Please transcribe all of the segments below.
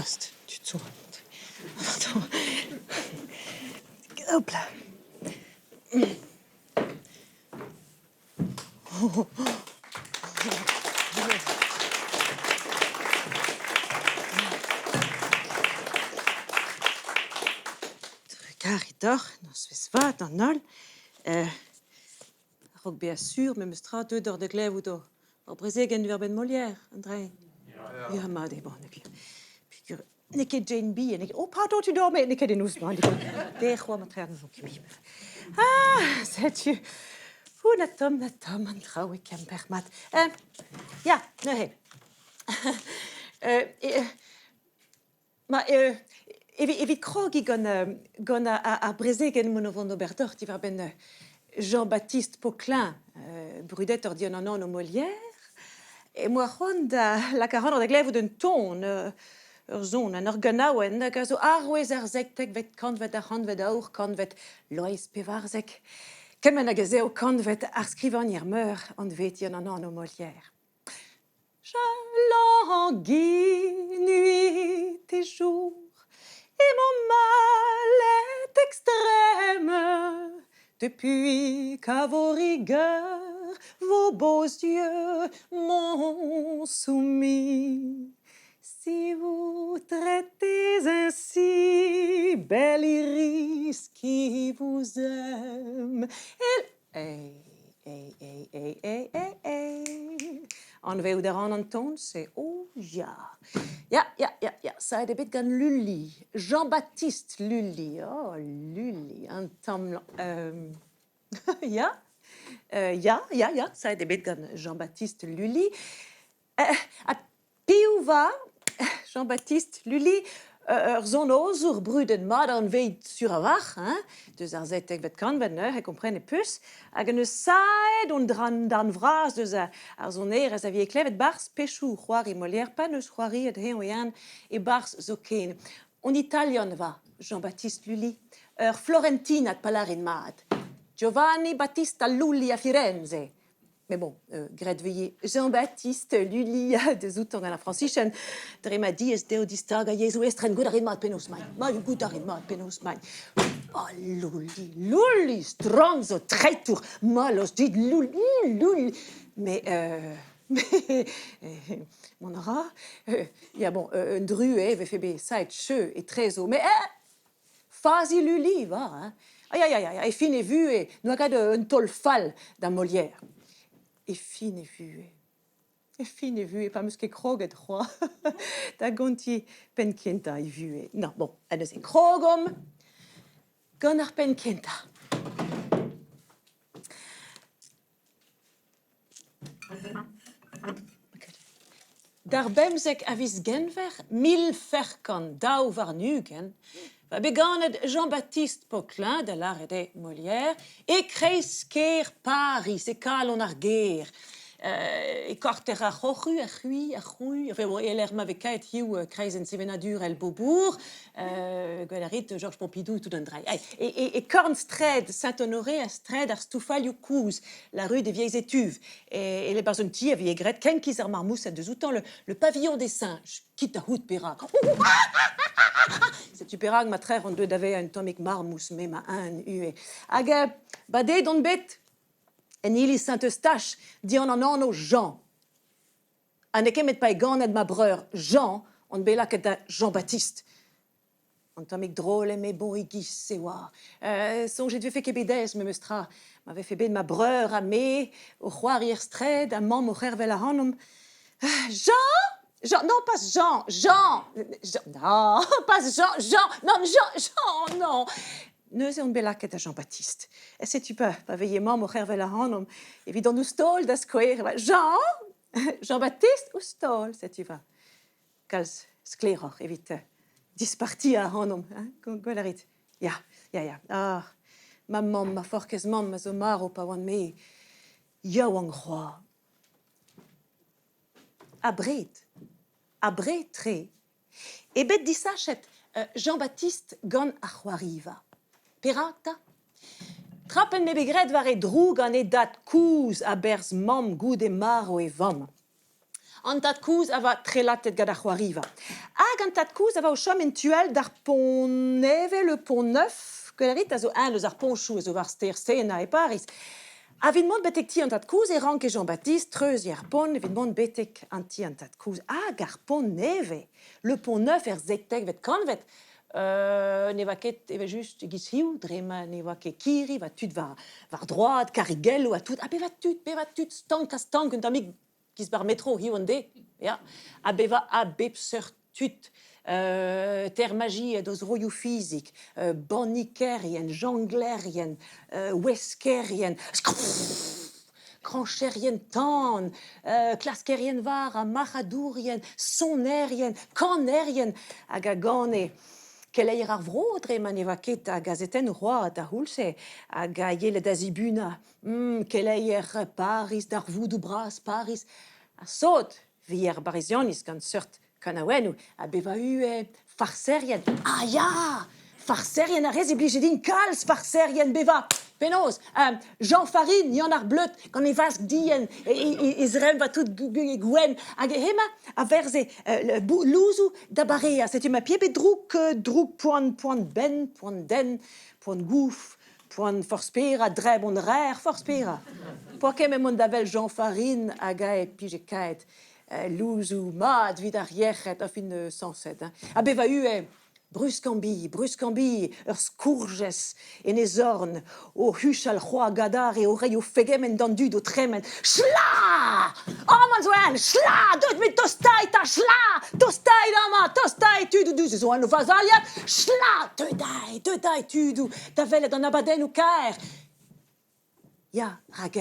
Tost, tud zo. Hop là. Trugarez deoc'h, nozvezh vat d'an holl. A-raok bezañ sur memes tra deuet oc'h da glevout hor brezegenn diwar-benn Molière, Andrei. Ya, mat eo, bon, peogwir n'eo ket Jane B, n'eo ket oh pardon, tu dormais, n'eo ket en noz-mañ, dec'h oa ma trean zo ket Ah, setu Ouh, na tomm, na tomm an traoù e Kemper mat. Ya, neuze. Ma, evit krogiñ gant, gant ar brezegenn emaon o vont d'ober deoc'h diwar-benn Jean-Baptiste Poquelin, brudetoc'h dian an anv Molière, em boa c'hoant da lakaat ac'hanoc'h da glevout un ton, ur son, en ur ganaouenn hag a zo arouez ar seitekvet kantved, ar c'hantved aour, kantved Loeiz Pevarzek, kement hag ez eo kantved ar skrivagner meur anvet dian an anv Molière. Je languis nuit et jour, et mon mal est extrême depuis qu'à vos rigueurs vos beaux yeux m'ont soumis. Si vous traitez ainsi, belle iris qui vous aime, Ei, ei, ei, ei, ei, ei, ei. Anveout a ran an ton-se. Oh ya. Ya, ya, ya, ya. Saet eo bet gant Lully. Jean-Baptiste Lully. Oh, Lully, un tamm... Euh, ya, euh, ya, ya, ya. Saet eo bet gant Jean-Baptiste Lully. Ha piv va Jean-Baptiste Lully, ur sonozour brudet mat anvet sur a-walc'h, hein, deus ar settekvet kantved neuze, kompren e peus, hag en deus saet hon darn vras deus ar sonerezh a vije klevet 'barzh pechoù c'hoari Molière, pa 'neus c'hoariet eñ e-unan e-barzh zoken. On italian va Jean-Baptiste Lully, ur Florentinad pa lârin mat. Giovanni Battista Lully a Firenze. Mais bon, graet veye Jean-Baptiste Lully deus outañ gant ar Frañsichenn dre ma diaes dezho distagañ yezhoù estren goût a rit mat penaos 'maint. Ma goût a rit mat penaos 'maint. Oh, Lully, Lully, strang zo treitour, mallozh dit Lully, Lully. Mais, euh, mais mont a ra. Ya bon, un druez e vefe bet saet cheu etrezo, mais eh, Fazi Lully, va, hein. Ai, ai, ai, ai, e fin e vuhez, n'oa ket un taol fall da Molière. E fin e vuhez. E fin e vuhez, pa 'm eus ket kroget c'hoazh da gontiñ penn-kentañ e vuhez. Non, bon, ha neuze krogomp gant ar penn-kentañ. D'ar bemzek a viz Genver 1422 oa bet ganet Jean-Baptiste Poquelin, da lâret eo Molière, e-kreiz kêr Pariz, e kalon ar gêr. E karter ar C'hoc'hu, ar C'hui, ar C'houy, enfin bon, e-lec'h ma vez kaet hiziv kreizenn sevenadurel Beaubourg, Gwell a rit, Georges Pompidou, tout an dra. E, e korn straed Saint-Honoré ha straed ar Stoufalioù kozh, la rue des Vieilles Étuves. E, e barzh un ti a vije graet kenkiz ar marmoused deus outañ le, le pavillon des singes. Kit da c'hoût perak. Setu perak ma trec'h on deuet da vezañ un tammig marmous me ma un ivez. Hag euh, badet on bet en iliz Saint-Eustache dian an anv Jean. Ha n'eo ket met pa eo ganet ma breur Jean on bet lakaet da Jean-Baptiste. Un tammig drol eo met bon e-giz-se oa. Soñjet 'vefe ket bet aes memes tra. Ma vefe bet ma breur ha me o c'hoari er straed ha mamm o c'hervel ac'hanomp. Jean Jean, non pas Jean, Jean, Jean, non, pas Jean, Jean, non, Jean, Jean, non. Neuze on bet lakaet da Jean-Baptiste. E setu pa, pa veille mamm o c'hervel ac'hanomp evit an ouzh taol da skouer. Jean Jean-Baptiste ouzh taol, setu va. Kalz sklaeroc'h evit dispartiañ ac'hanomp, hein, gwell a rit. Ya, ya, ya. Ah, ma mamm, ma forkez mamm a zo marv pa oan-me yaouank c'hoazh. Abred, abred-tre, eo bet disachet Jean-Baptiste gant ar c'hoariva. Perak 'ta? Trapen m'eo bet graet war e dro gant e dad-kozh a-berzh mamm goude marv e vamm. An tad-kozh a oa trelatet gant ar c'hoariva. Hag an tad-kozh a oa o chom en tu all d'ar pont nevez, le pont neuf, gwell a rit, a zo eñ eus ar poñchoù a zo war stêr Sena e Pariz. Ha evit mont betek ti an tad-kozh e ranke Jean-Baptiste treuziñ ar pont evit mont betek an ti an tad-kozh. Hag ar pont nevez, le pont neuf er sektekvet kantved, ne oa ket evel-just e-giz hiziv dre ma ne oa ket kirri, oa tud war, war droad, karigelloù ha tout. Ha bevañ tud, bevañ tud stank-ha-stank un tammig giz bar metro hiziv an deiz, ya. Ha bevañ a bep seurt tud. Termajied o zroioù fizik, bannikerien, janglerien, oueskerien, krañcherien tan, klaskerien vara, marc'hadourien, sonerien, kanerien hag a gane keleier ar vro dre ma ne oa ket a gazetennoù c'hoazh d'ar c'houlz-se hag a yele da zibunañ keleier Pariz, darvoudoù bras Pariz. Ha sot 'vi ar Barizianiz gant seurt kanaouennoù ha bevañ ivez farserien. Ah ya! Farserien ar re-se blije din kalz farserien bevañ. Penaos? Jean Farine, Yann ar Bleud, gant e vask dienn, e zremm va tout gwenn. Hag hemañ a verze louzoù da bareañ. Setu ma pied bet drouk, drouk poan, poan benn, poan denn, poan gouf, poan forzh pera, drebon rer forzh pera. Poa ket mont da wel Jean Farine hag aet pije kaet louzoù mat evit ar yec'hed, enfin sañset. Hein. Ha bevañ ivez bruskambilh, bruskambilh, ur skourjez en e zorn, o huchal c'hoag adarre, o reiñ o fegement d'an dud o tremen. Chla! Amañ zo en! Chla! Deut met tostait 'ta! Chla! Tostait amañ! Tostait tudoù du zo en o vazaliad! Chla! Deuit ae, deuit ae tudoù da welet an abadennoù kaer! Ya, rak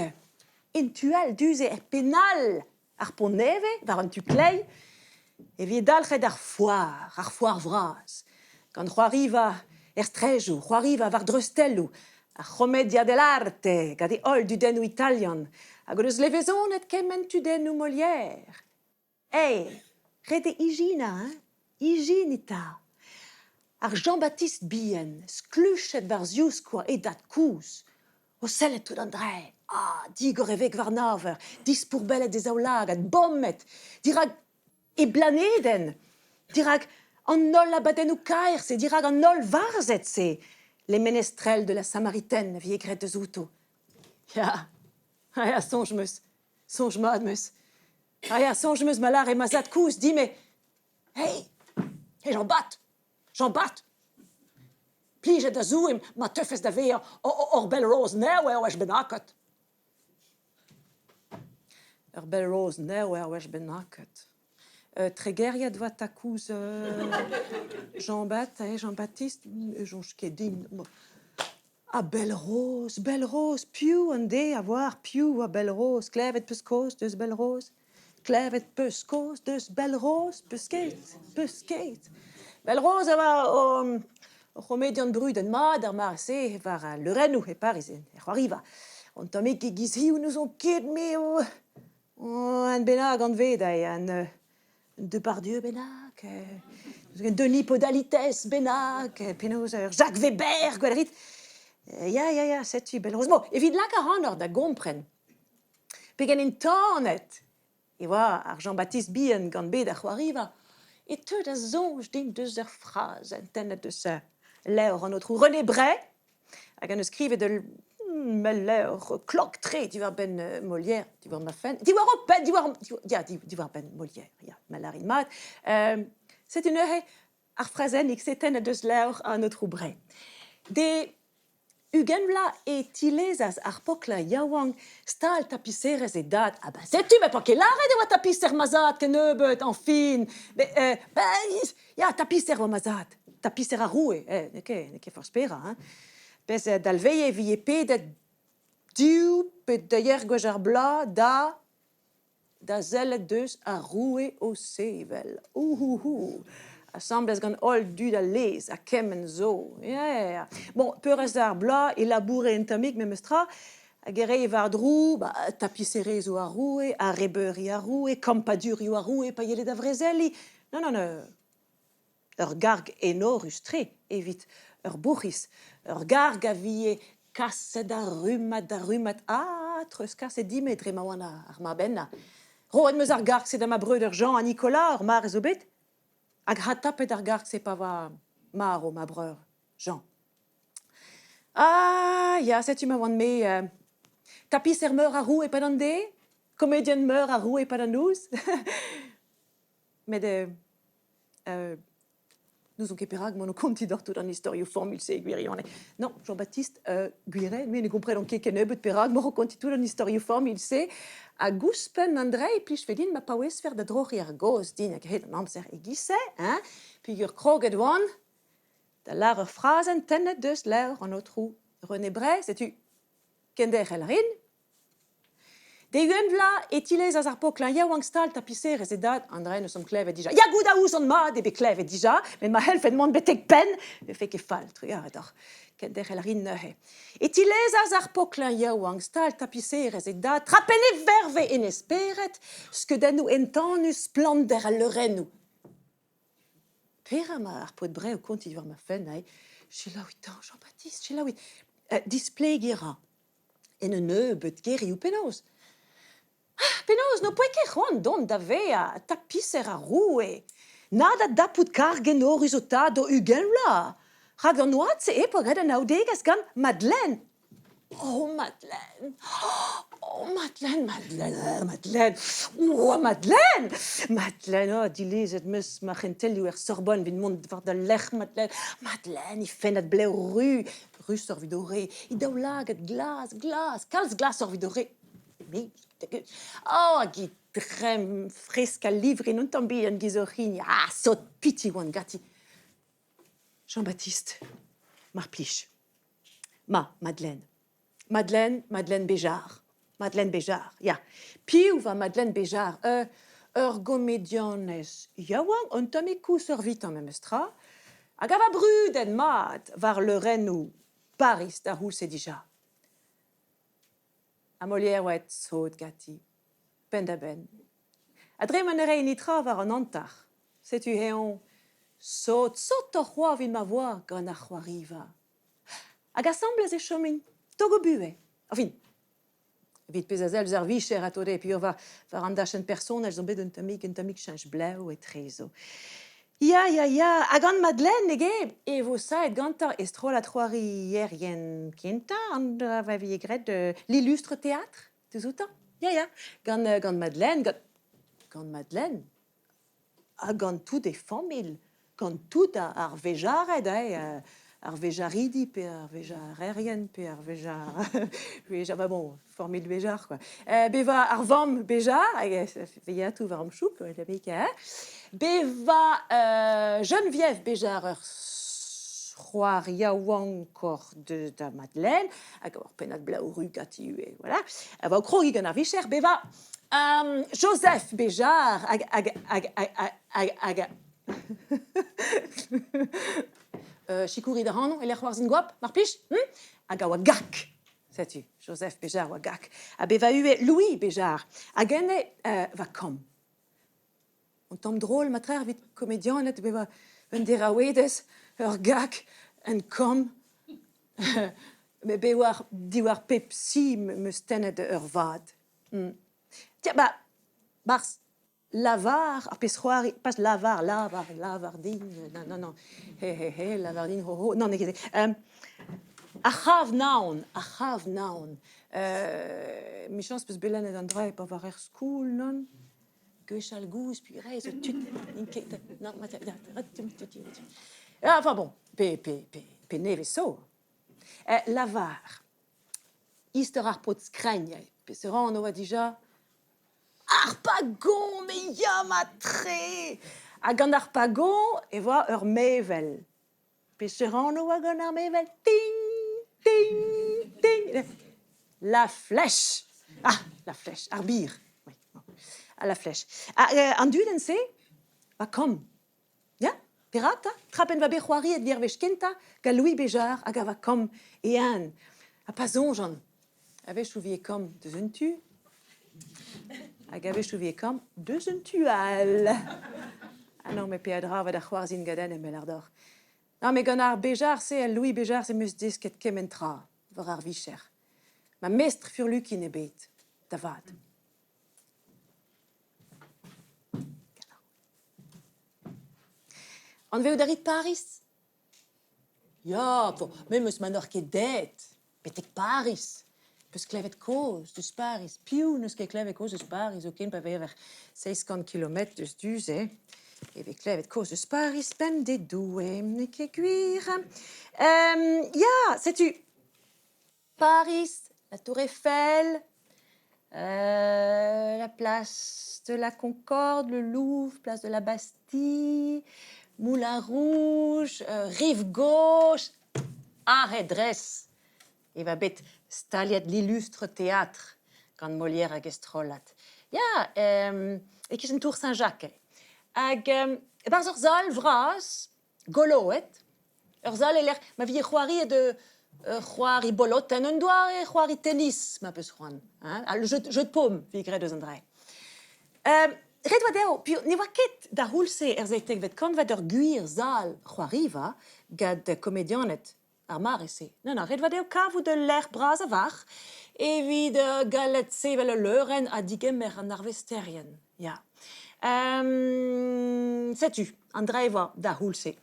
en tu all du-se er penn all ar pont nevez, war an tu kleiz, e vije dalc'het ar foar, ar foar vras, gant c'hoariva er straejoù, c'hoariva war dreustelloù, ar C'hommedia dell'arte gant e holl dudennoù italian hag o deus levezonet kement tudennoù Molière. Hey, ret eo ijinañ, hein, ijinit 'ta. Ar Jean-Baptiste bihan, skluchet war zivskoaz e dad-kozh, o sellet tout an dra, ah, digor e veg warnañ, dispourbellet e zaoulagad, bommet, dirak e blanedenn, dirak an holl abadennoù kaer-se, dirak an holl varzhed-se, les ménestrels de la Samaritaine a vije graet deus outo. Ya, ya, soñj 'm eus, soñj mat 'm eus. Ah ya, soñj 'm eus ma lâre ma zad-kozh din-me Hey, hey Jean-Bat, Jean-Bat, plijet da Zoue ma teufes da vezañ ur bell roz nev ur wech bennaket. Ur bell roz nev ur wech bennaket. Tregeriad 'oa ta-koulz Jean-Bat, eh, Jean-Baptiste, ne soñj ket din. Ha Belle-Rose, Belle-Rose, piv an dez a oar piv oa Belle-Rose? Klevet 'peus kaoz deus Belle-Rose? Klevet 'peus kaoz deus Belle-Rose? 'Peus ket? 'Peus ket? Belle-Rose a oa ur c'homedian brudet mat ar mare-se war al leurennoù e Pariz, er c'hoariva. Un tammig e-giz hiziv n'ouzon ket me un bennak anvet eo an Depardieu bennak, Denis Podalites bennak, penaos ur Jacques Weber, gwell a rit. Ya, ya, ya, setu Belle-Rose. Bon, evit lakaat ac'hanoc'h da gompren pegen entanet e oa ar Jean-Baptiste bihan gant bed ar c'hoariva, e teu da soñj din deus ur frazenn tennet deus levr an aotrou René Bray, hag en deus skrivet ul levr klok-tre diwar-benn Molière, diwar ma fenn, diwar ho penn, diwar, ya, diwar-benn Molière, ya, ma lârit mat. Setu neuze ar frazennig-se tennet eus levr an aotrou Bray. D'e 20 vloaz e tilezas ar pokla yaouank stal tapiserezh e dad. Ah ben setu, met 'poa ket lâret e oa tapiser ma zad kennebeut, enfin. Mais, ben, ya, tapiser oa ma zad. Tapiser ar roue, eh, n'eo ket, n'eo ket forzh petra. Hein. Pezh dalveye e vije pedet div pe deir gwech ar bloaz da da sellet deus ar roue o sevel. Ouhouhou! Asambles gant holl dud al lez ha kement zo. Yeah. Bon, peurrest ar bloaz e laboure un tammig memes tra, hag e rae war-dro ba, tapiserezioù ar roue, arrebeuri ar roue, kampadurioù ar roue pa yele da vrezeliñ. Non, non, non. Ur garg enorus-tre evit ur bourc'hiz, ur garg a vije kaset a rummad da rummad ha treuzkaset din-me dre ma oan ar mab henañ. Roet 'm eus ar garg-se da ma breudeur Jean ha Nicolas ur mare zo bet. Hag ha tapet ar garg-se pa oa marv ma breur, Jean. Ah ya, setu ma oan-me tapiser meur ar roue e-pad an deiz, komedian meur ar roue e-pad an noz. Met N'ouzon ket perak m'on o kontiñ deoc'h tout an istorioù familh-se e gwirionez. Non, Jean-Baptiste, gwir eo, me ne gomprenan ket kennebeut perak m'oc'h o kontiñ tout an istorioù familh-se. Hag ouzhpenn an dra e plijfe din ma paouezfec'h da droc'hiñ ar gaoz din hag hed an amzer e-giz-se, hein, peogwir kroget oan da lâr ur frazenn tennet deus levr an aotrou René Bray, setu kenderc'hel a rin. D'e ugent vloaz e tilezas ar paotr yaouank stal tapiserezh e dad André neus omp klevet dija. Ya goût a ouzon mat eo bet klevet dija, met ma c'hellfen mont betek penn ne vefe ket fall, trugarez deoc'h. Kenderc'hel a rin neuze. E tilezas ar paotr yaouank stal tapiserezh e dad, trapen e verve en e spered, skeudennoù entanus splannder al leurennoù. Perak emañ ar paotr Brev o kontiñ war ma fenn aze? Selaouit 'ta, Jean-Baptiste, selaouit. Displegiñ a ra. En un nebeud gerioù penaos. Ah, penaos n'ho poe ket c'hoant dont da vezañ tapiser ar roue, na da dapout karg enorus ho tad ho 20 vloaz, rak d'an oad-se e poa graet anaoudegezh gant Madeleine. Oh, Madeleine! Oh, Madeleine, Madeleine, Madeleine! Oh, Madeleine! Madeleine, oh, dilezet 'm eus ma c'hentelioù er Sorbonne evit mont war da lerc'h Madeleine. Madeleine, he fennad blev ru, Rusoc'h evit ho re, he daoulagad glas, glas, kalz glasoc'h evit ho re. Me, oh, hag he dremm fresk ha livrin un tamm bihan giz hoc'h hini. Ah, sot piti oan ganti. Jean-Baptiste, mar plij. Ma, Madeleine. Madeleine, Madeleine Béjart. Madeleine Béjart, ya. Piv va Madeleine Béjart? Ur gomedianez yaouank, un tammig kousoc'h evitañ memes tra, hag a va brudet mat war leurennoù Pariz d'ar c'houlz-se dija. Ha Molière oa aet sot ganti, penn-da-benn. Ha dre ma ne rae netra war an hanter, setu eñ sot sotoc'h c'hoazh evit ma voa gant ar c'hoariva. Hag asambles e chomint, tog o buhez. Enfin, evit pezh a sell eus ar vicher atao dezhe peogwir war, war an dachenn personel zo bet un tammig, un tammig cheñch blev etrezo. Ya, ya, ya, ha gant Madeleine eo e vo saet gantañ e strollad c'hoarierien kentañ an dra ma vije graet l'illustre théâtre, deus outañ? Ya, ya, gant, gant Madeleine, gant, gant Madeleine Ha gant tout e familh, gant tout ar vejared hein, ar vejaridi pe ar vejarerien pe ar vejar vejar bah bon, familh Bejar quoi. Bevañ ar vamm Bejar hag veilhatoù war am chouk hein. Bevañ Geneviève Bejar ur c'hoar yaouankoc'h deus da Madeleine hag ur pennad blev ru ganti ivez voilà. A oa o krogiñ gant ar vicher bevañ Joseph Béjart hag hag hag hag hag sikourit ac'hanon e-lec'h c'hoarzhin goap, mar plij, Hag a oa gak. Setu, Joseph Béjart oa gak. Ha bevañ ivez Louis Béjart. Hag enne va kamm. Un tamm drol matreer evit komedianed bevañ un deraouedez, ur gak, un kamm. Met bewar diwar pep si 'm eus tennet ur vad. Tiens, bah, 'barzh lavar ar pezh c'hoari, pas lavar, lavar, lavar din, non, non, non, he, he, he, lavar din, ho, ho, non, n'eo ket se. Ar c'havr-naon, ar c'havr-naon. Michañs 'peus bet lennet an dra pa war er skol, non? Gwechall gozh, purée, zo tud n'int ket... Non, enfin bon, pe, pe, pe, pe nevez zo. Lavar. Istor ar paotr skragn eo. Peseurt anv a oa dija? Ar pagon, me ya mat-tre! Ha gant ar pagon e oa ur mevel. Peseurt anv a oa gant ar mevel? Ting! Ting! Ting! La Flèche! Ah, la Flèche, ar bir. Oui, bon. Ah, la Flèche. Ah, an dudenn-se, ba kamm. Ya, perak 'ta? Trapen va bet c'hoariet er wech kentañ gant Louis Béjart hag a va kamm e eñ. Ha pa soñjan, a-wechoù 'vije kamm deus un tu, hag a-wechoù 'vije kamm deus un tu all. Ah non, met peadra va da c'hoarzhin ganin emell àr deoc'h. Non, met gant ar Béjart-se, al Louis Béjart, em eus desket kement tra war ar vicher. Ma mestr furlukin ebet, da vat. Anvezout a rit Pariz ? Ya, me 'm eus ma n'oc'h ket aet betek Pariz. 'Peus klevet kaoz deus Pariz. Piv n'eus ket klevet kaoz eus Pariz zoken pa vever 700 kilometr deus du-se e vez klevet kaoz eus Pariz bemdez-Doue, n'eo ket gwir? ya, setu Pariz, la Tour Eiffel, la place de la Concorde, le Louvre, place de la Bastille, Moulin Rouge, Rive Gauche, aze dres e oa bet staliet l'illustre teatr gant Molière hag e strollad. Ya, e-kichen Tour Saint-Jacques eo. Hag e-barzh ur sal vras goloet, ur sal e-lec'h ma vije c'hoariet ur c'hoari bolotenn, un doare c'hoari tennis ma 'peus c'hoant, hein, al jeu, jeu de paume 'vit graet eus an dra. Ret oa dezho, piv ne oa ket d'ar c'houlz-se er seitekvet kantved ur gwir sal c'hoariva gant komedianed ar mare-se. Nann, nann, ret oa dezho kavout ul lec'h bras a-walc'h evit gallet sevel ul leurenn ha digemer an arvesterien, ya. Setu, an dra e oa d'ar c'houlz-se.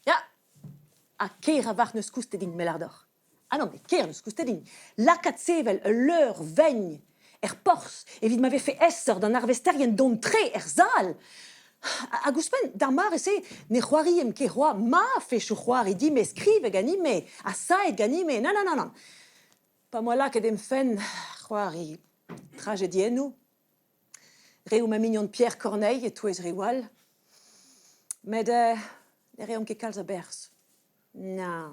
Ya, ha ker a-walc'h n'eus koustet din, me lâr deoc'h. Ah non, mais ker n'eus koustet din. Lakaat sevel ul leur vegn er porzh evit ma vefe aesoc'h d'an arvesterien dont tre er sal. Hag ouzhpenn, d'ar mare-se, ne c'hoariemp ket c'hoazh ma fechoù-c'hoari din-me, skrivet ganin-me, ha saet ganin-me. Nann, nann, nann. Pa 'm boa lakaet em fenn c'hoari trajediennoù, reoù ma mignon Pierre Corneille e-touez reoù all, met ne reomp ket kalz a berzh. Na.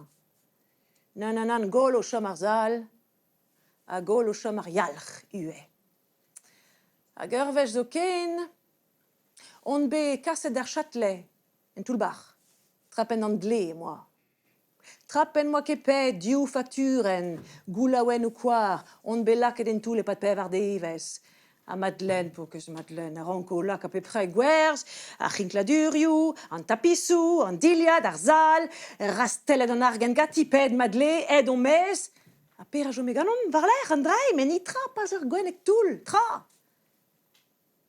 Nann, nann, nann, goll o chom ar sal ha goll o chom ar yalc'h ivez. Hag ur wech zoken on bet kaset d'ar Châtelet, en toull-bac'h, trapenn an dle em boa. Trapenn 'moa ket paeet div fakturenn, goulaouennoù koar, on bet lakaet en toull e-pad pevar devezh. Ha Madeleine, paourkaezh Madeleine, a ranko lakaat pep tra e gwerzh, ar c'hinkladurioù, an tapisoù, an dilhad, ar sal, rastellet an argant ganti, paeet ma dle, aet on maez. Ha petra a chome ganeomp war-lerc'h an dra-se, met netra, pas ur gwenneg toull, tra.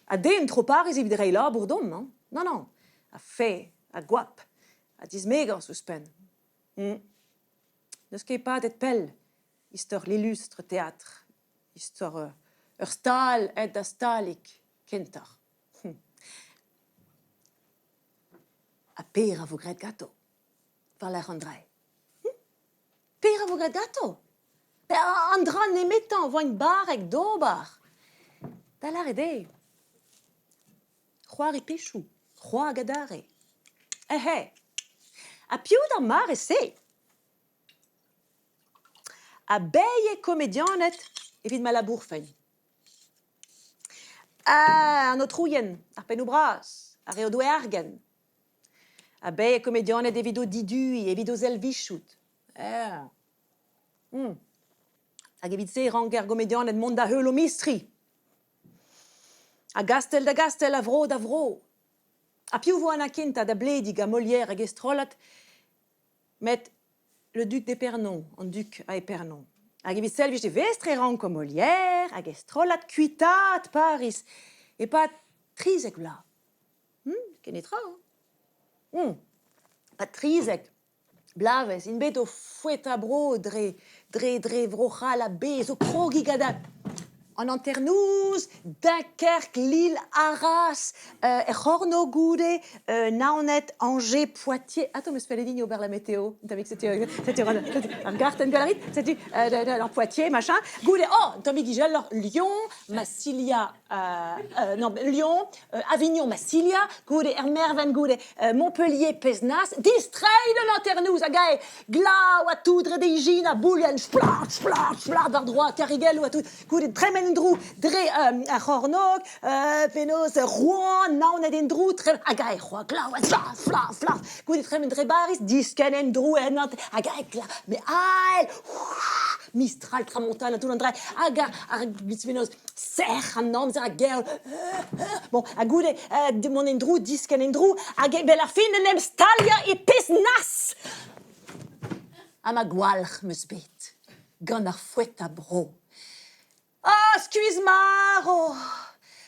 Ha den tro Pariz evit reiñ labour deomp, hein. Nann, nann, ha fae, ha goap, ha dismegañs ouzhpenn. N'eus ket padet pell istor l'illustre teatr, istor ur stal aet da stalig kentoc'h. Ha pera vo graet ganto war-lerc'h an dra-se? Pera vo graet ganto? An dra nemetañ 'voint barrek d'ober. Da lâret eo c'hoari pechoù, c'hoag adarre. Eh eh! Ha piv d'ar mare-se a baee komedianed evit ma labourfen? Ah, an aotrouien, ar pennoù bras, ar re o doe argant. A baee komedianed evit o diduiñ, evit o servijout. Ah. Hag evit se e rank ar gomedianed mont da heul o mistri. A gastell da gastell, a vro da vro. Ha piv 'vo Anna kentañ da blediñ gant Molière hag e strollad? Met le duc d'Épernon, an duk a Épernon. Hag evit servij e vestr e ranko Molière hag e strollad kuitaat Pariz e-pad 13 vloaz. Ket netra, hein? 'Pad 13 bloavezh int bet o foetañ bro dre dre dre Vro-C'hall a-bezh, o krogiñ gant an hanternoz, Dunkerque, Lille, Arras, er c'hornôg goude, Naoned, Angers, Poitiers. Attends, 'meus fellet din ober la météo. Un tammig setu setu ar gartenn gwell a rit. Setu Poitiers, machin. Goude, oh, un tammig izeloc'h, Lyon, Massilia, non, Lyon, Avignon, Massilia, goude er Mervent, goude Montpellier, Pézenas, distreiñ d'an hanternoz hag ae glav ha tout dre ijinañ boulenn, splat, splat, splat war-dro karigelloù ha tout, goude tremen en-dro dre ar c'hornôg, penaos Rouen, Naoned en-dro, hag ae c'hoa glav ha splat, splat, splat, goude tremen dre Bariz, diskenn en-dro en hag ae glav, mais ael, Mistral, Tramontane, tout an dra, hag ar penaos sec'h an amzer a gerl. Bon, ha goude mont en-dro, diskenn en-dro, hag evel ar fin en em staliañ e Peznas. Ha ma gwalc'h 'm eus bet gant ar foetañ bro. Ah, skuizh-marv!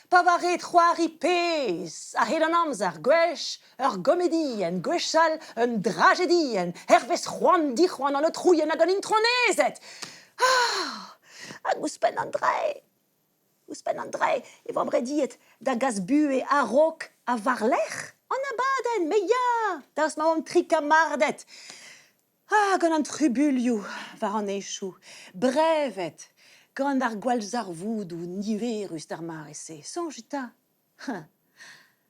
Pa oa ret c'hoari pezh a-hed an amzer, gwech ur gomedienn, gwech all un drajedienn, hervez c'hoant dic'hoant an aotrouien hag an intronezed. Ah! Hag ouzhpenn an dra-se, ouzhpenn an dra-se e oamp rediet da gas buhez a-raok ha war-lerc'h an abadenn, me ya, daoust ma oamp tri kamarded. Ah, gant an trubuilhoù war an henchoù, brevet gant ar gwallzarvoudoù niverus d'ar mare-se. Soñjit 'ta !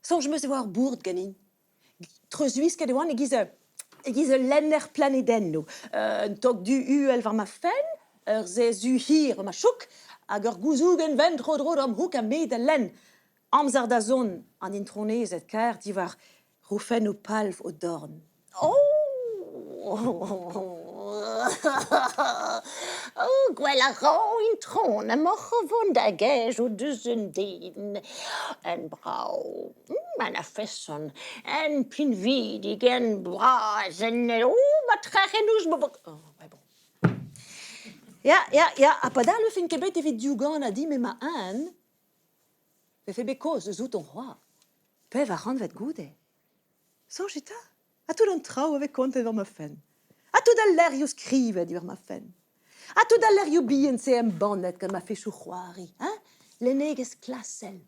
Soñj 'm eus e oa ur bourd ganin. Treuzwisket e oan e-giz e-giz ul lenner planedennoù. Un tog du uhel war ma fenn, ur sae zu hir war ma chouk hag ur gouzougenn wenn tro-dro d'am c'houk ha me da lenn. Amzer da zont an intronezed kaer diwar roufennoù palv o dorn. Oh! Oh, gwell a ran, intron, emaoc'h o vont da gejout eus un den. En brav, en a-feson, en pinvidik, en bras, en... Oh, ma trec'hen ouzh ma... Oh, ouais, bon. Ya, ya, ya, ha padal ne fin ket bet evit diouganañ din me ma-un, vefe bet kaoz eus outañ c'hoazh. Pevar c'hantved goude. Soñjit 'ta, ha tout an traoù a vez kontet war ma fenn. Ha tout al levrioù skrivet diwar ma fenn. Ha tout al levrioù bihan-se embannet gant ma fechoù c'hoari, hein? Lennegezh klasel.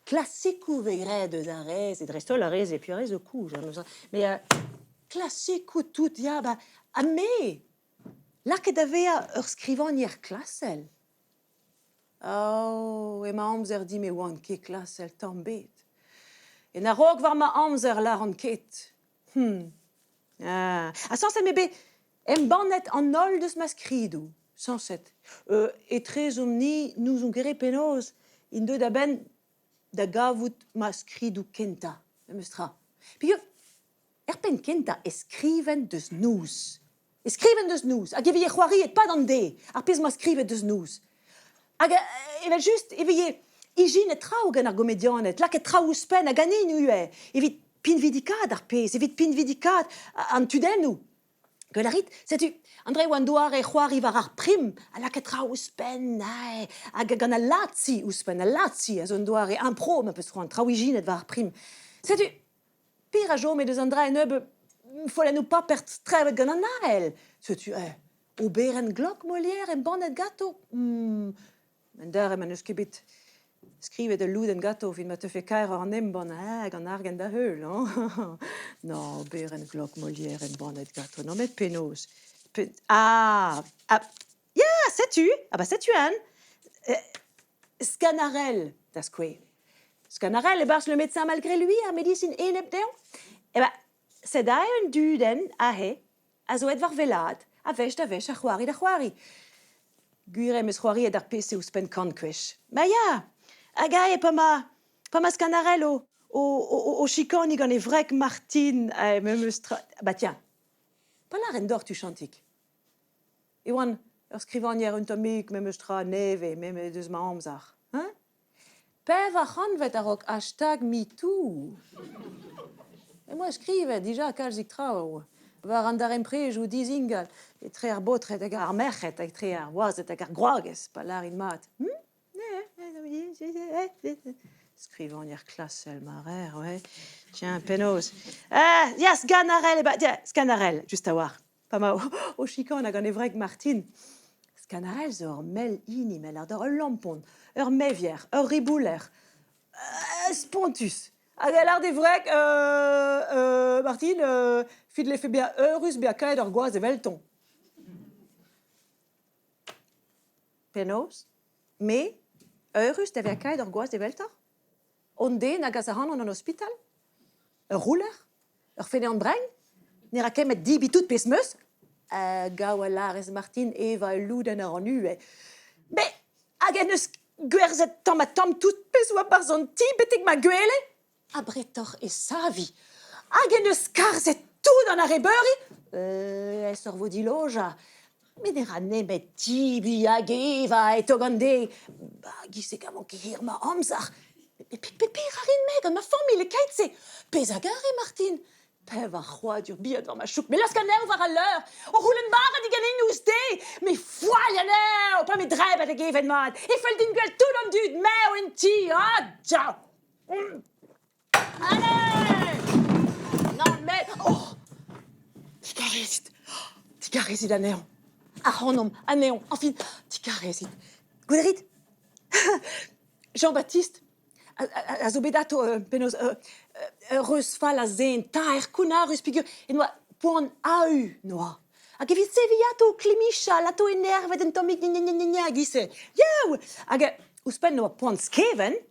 Klasikoù 'vez graet eus ar re-se, dreist-holl ar re-se, puis ar re zo kozh, hein, mais klasikoù tout, ya, ba, ha me, lakaet da vezañ ur skrivagner klasel. Oh, emañ amzer din e oan ket klasel tamm 'bet. En a-raok war ma amzer 'lâran ket. Ah, ha sañset eo bet embannet an holl deus ma skridoù, sañset. Etrezomp-ni n'ouzon ket re penaos int deuet a-benn da gavout ma skridoù kentañ, memes tra. Peogwir Er penn kentañ e skriven deus noz. E skriven deus noz hag e vije c'hoariet 'pad an deiz ar pezh 'moa skrivet deus noz. Hag evel-just e vije ijinet traoù gant ar gomedianed, lakaet traoù ouzhpenn ha ganin ivez evit pinvidikaat ar pezh, evit pinvidikaat an tudennoù. Gwell a rit, setu an dra e oa an doare c'hoari war ar prim ha lakaet traoù ouzhpenn hag gant al lazzi ouzhpenn, al lazzi a zo un doare impro ma peus c'hoant, traoù ijinet war ar prim. Setu Pere a chome deus an dra en nebeut follennoù paper strewet gant an ael. Setu oberenn glok Molière embannet ganto. En dare ma n'eus ket bet skrivet ul loudenn ganto evit ma teufe kaeroc'h an embann hag an argent da heul. Hein? Non, oberenn glok Molière embannet ganto. Non, met penaos? Pe ah, ah, ya, setu! Ah bah setu en! Sganarelle, da skouer. Sganarelle e-barzh Le médecin malgré lui, ar medisin enep dezhañ. Eh ben, sed aze un dudenn aze a zo aet war wellaat a wech da wech a c'hoari da c'hoari. Gwir eo em eus c'hoariet ar pezh-se ouzhpenn kant kwech. Ma ya, hag aze pa ma, pa ma Sganarelle o, o, o, o chikaniñ gant e wreg Martine, eh, memes tra... Bah tiens, pa lâren deoc'h tuchantik. E oan ur skrivagner un tammig memes tra nevez memes eus ma amzer. Hein? Pevar c'hantved a-raok hashtag MeToo. Em boa skrivet dija kalzik traoù war an darempredoù dizingal etre ar baotred hag ar merc'hed, etre ar wazed hag ar gwragez, pa lârin mat. Skrivagner klasel ma rer, ouais. Tiens, penaos. Ah, ya, Sganarelle, eh ben, Sganarelle, just a-walc'h. Pa 'ma o chikanañ gant e wreg Martine. Sganarelle zo ur mell hini, mell ardeur, ul lampon, ur mevier, ur ribouler. Spontus. Hag a lâr d'e wreg, Martine, fit 'lefe bezañ eurus bezañ kaet ur gwaz eveltoñ. Penaos? Me, eurus da vezañ kaet ur gwaz eveltañ? Hon den a gas ac'hanon d'an ospital? Ur rouler? Ur feneant brein? Ne ra ket met debriñ tout pezh 'm eus? Gaou a lârez Martine evañ ul loudenn a ran ivez. Met hag en deus gwerzhet tamm-ha-tamm tout pezh 'oa 'barzh an ti betek ma gwele? Abretoc'h e savi. Hag en deus skarzhet tout an arrebeuri? Aesoc'h 'vo dilojañ. Met ne ra nemet debriñ hag evañ e-tog an deiz. Ba, giz-se 'gavan ket hir ma amzer. Petra 'rin-me gant ma familh e-keit-se? Pezh a gare, Martine. Pevar c'hrouadur bihan war ma chouk, me lask anezho war al leur, o c'houlenn bara diganin ouzh te, me foilh anezho pa me drebet e gevenn mat, e fell din gwell tout an dud mev en ti, ah diaoul! Allez! Non mais... Oh! Digarezit, digarezit anezhañ, ac'hanomp, anezhañ, enfin, digarezit. Gwelet rit? Jean-Baptiste a zo bet atao penaos ur reuz fall a zen, taer, kounnarus peogwir en doa poan ahu noa. Hag evit seviñ atao klemichal, atao enervet un tammig gna gna gna gna e-giz-se. Yaou! Hag ouzhpenn oa poan skevent,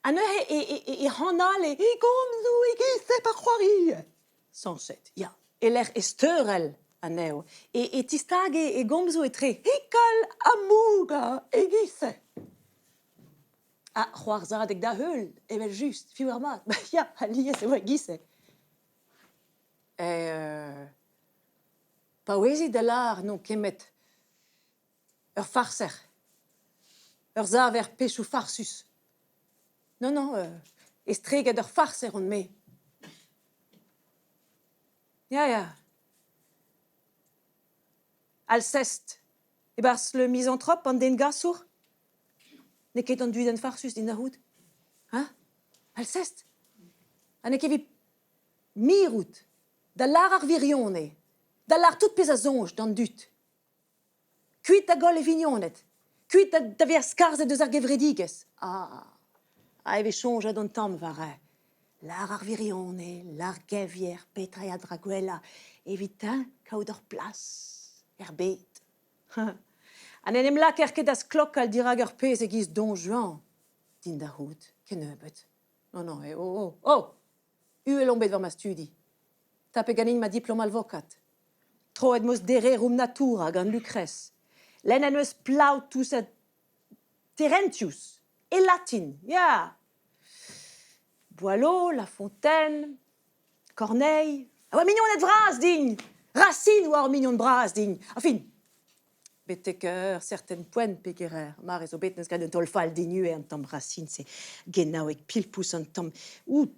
ha neuze e c'hanale e gomzoù e-giz-se pa c'hoarie. Sañset, ya. E-lec'h ezteurel anezho e tistage e gomzoù etre hikal ha mougañ e-giz-se. Ha c'hoarzhadeg da heul, evel-just, piv ar mat. Ya, alies e oa e-giz-se. Paouezit da lâr n'on ket 'met ur farser, ur saver pechoù farsus. Non, non, estreget ur farser on-me. Ya, ya. Alceste, e-barzh Le Misanthrope, an den gasour? N'eo ket an dudenn farsus din da c'hoût. Hein? Alceste? Ha n'eo ket evit mirout da lâr ar wirionez, da lâr tout pezh a soñj d'an dud. Kuit da goll e vignoned, kuit da vezañ skarzhet eus ar gevredigezh. Ah, ah e vez soñjet an tamm war lâr ar wirionez, lâr gevier, petra eo dra gwellañ evitañ kaout ur plas er bed. Ha n'en em lakaer ket da sklokal dirak ur pezh e-giz Don Juan, din da c'hoût, kennebeut. Non, non, eh, oh, oh, oh! Uhel on bet war ma studi. Tapet ganin ma diplom alvokad. Troet 'm eus De Rerum Natura gant Lucrèce. Lennet 'm eus Plautus ha Terentius, e latin, ya. Boileau, La Fontaine, Corneille. A oa mignoned vras din! Racine oa ur mignon bras din. Enfin, betek ur certain poent peger mare zo bet n'eus graet un taol fall din ivez an tamm Racine-se. Genaoueg pilpous an tamm... Ouh,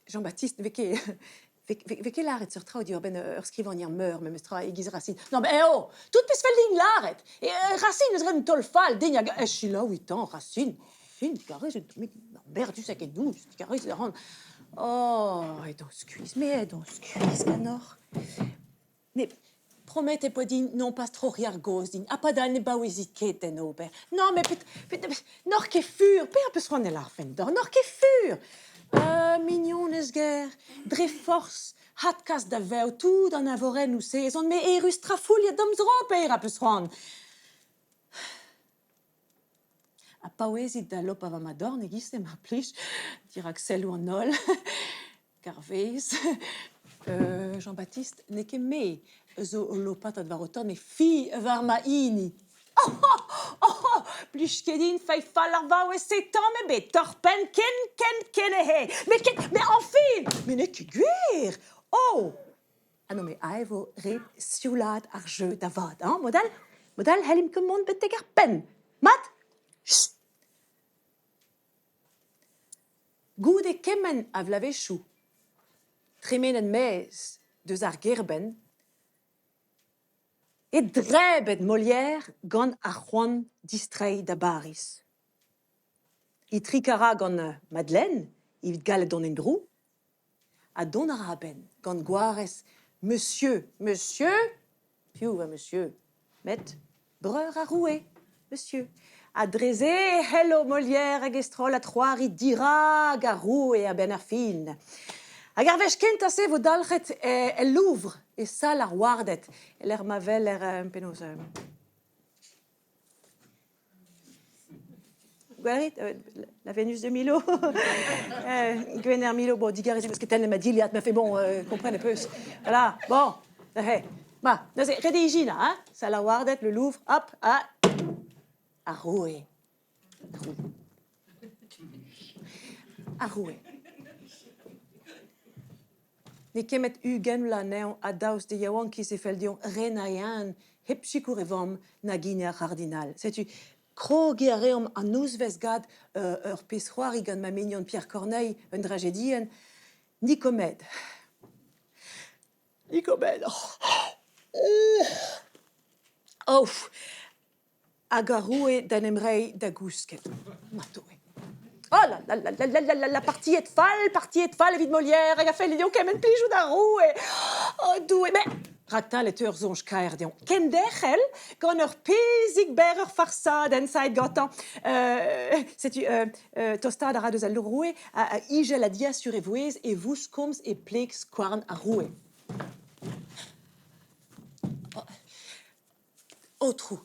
Jean-Baptiste ne vez ket vez ket lâret seurt traoù diwar-benn ur skrivagner meur memes tra e-giz Racine. Non mais eh oh, tout pezh fell din lâret. Racine eus graet un taol fall din hag selaouit tañ Racine. Fin, digarez un tammig berdus hag dous, digarez a ran. Oh, edon skuizh, me edon skuizh ganeoc'h. Mais prometet poa din non pas troc'hiñ ar gaoz din ha padal ne baouezit ket d'en ober. Non mais pet, pet, n'oc'h ket fur, petra 'peus c'hoant e lârfen deoc'h, n'oc'h ket fur. Mignonez ger, dre forzh adkas da vev tout an eñvorennoù-se ez on-me erru strafuilhet d'am zro petra 'peus c'hoant. Ha paouezit da lopañ war ma dorn e-giz-se mar plij, dirak selloù an holl. Garvez. Jean-Baptiste, n'eo ket me zo o lopatat war ho torn, met fi war ma hini. Oh, oh, oh, plij ket din feiz fall ar vaouez-se tamm ebet, torr-penn ken, ken, ken eo. Met ket, mais enfin, mais n'eo ket gwir. Oh! Ah non, mais aet e vo ret sioulaat ar jeu da vat, hein, mod all? Mod all c'hellimp ket mont betek ar penn. Mat? Chut! Goude kement a vloavezhioù tremenet maez deus ar gêr-benn eo drebet Molière gant ar c'hoant distreiñ da Bariz. Itrikañ a ra gant Madeleine evit gallet dont en-dro ha dont a ra a-benn gant gwarez Monsieur, Monsieur, piv eo Monsieur? Met breur ar roue, Monsieur. Ha dre-se e c'hello Molière hag e strollad c'hoari dirak ar roue a-benn ar fin. Hag ar wech kentañ-se vo dalc'het el Louvre, e sal ar warded, e-lec'h ma weler penaos... Gwelit, la Vénus de Milo. Gwener Milo, bon, digarez eus ket tennet ma dilhad, ma fait bon, kompren e peus. Voilà, bon, neuze, ma, neuze, ret eo ijinañ, hein, sal ar warded, le Louvre, hop, ha ar roue. Ar roue. N'eo ket met 20 vloaz anezhañ ha daoust d'e yaouankiz e fell dezhañ renañ hep sikour e vamm nag hini ar c'hardinal. Setu krogiñ a reomp an nozvezh gant ur pezh-c'hoari gant ma mignon Pierre Corneille, un drajedienn. Nicomed. Nicomed. Oh! Oh! Hag ar roue d'en em reiñ da gousket. Ma Doue. Oh la la la la la la la la partiet fall, partiet fall evit Molière hag a fell dezhañ kement plijout d'ar roue. Oh Doue, mais raktal e teu ur soñj kaer dezhañ. Kenderc'hel gant ur pezhig berr ur farsadenn saet gantañ. setu tostaat a ra deus al roue a ijel ha diasur e vouezh e vouskomz e pleg skouarn ar roue. Aotrou,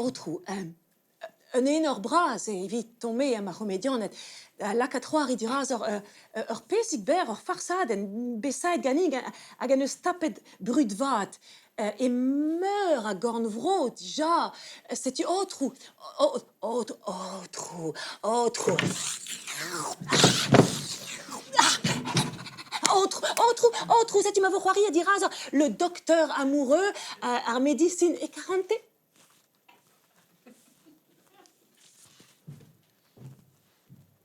aotrou, un enor bras eo eviton-me ha ma c'homedianed da lakaat c'hoari dirazoc'h ur pezhig berr, ur farsadenn bet saet ganin hag en deus tapet brud vat e meur a gorn-vro dija. Setu aotrou, aotrou, aotrou. Aotrou, aotrou, aotrou, setu ma vo c'hoariet dirazoc'h le docteur amoureux, ar medisin e karante.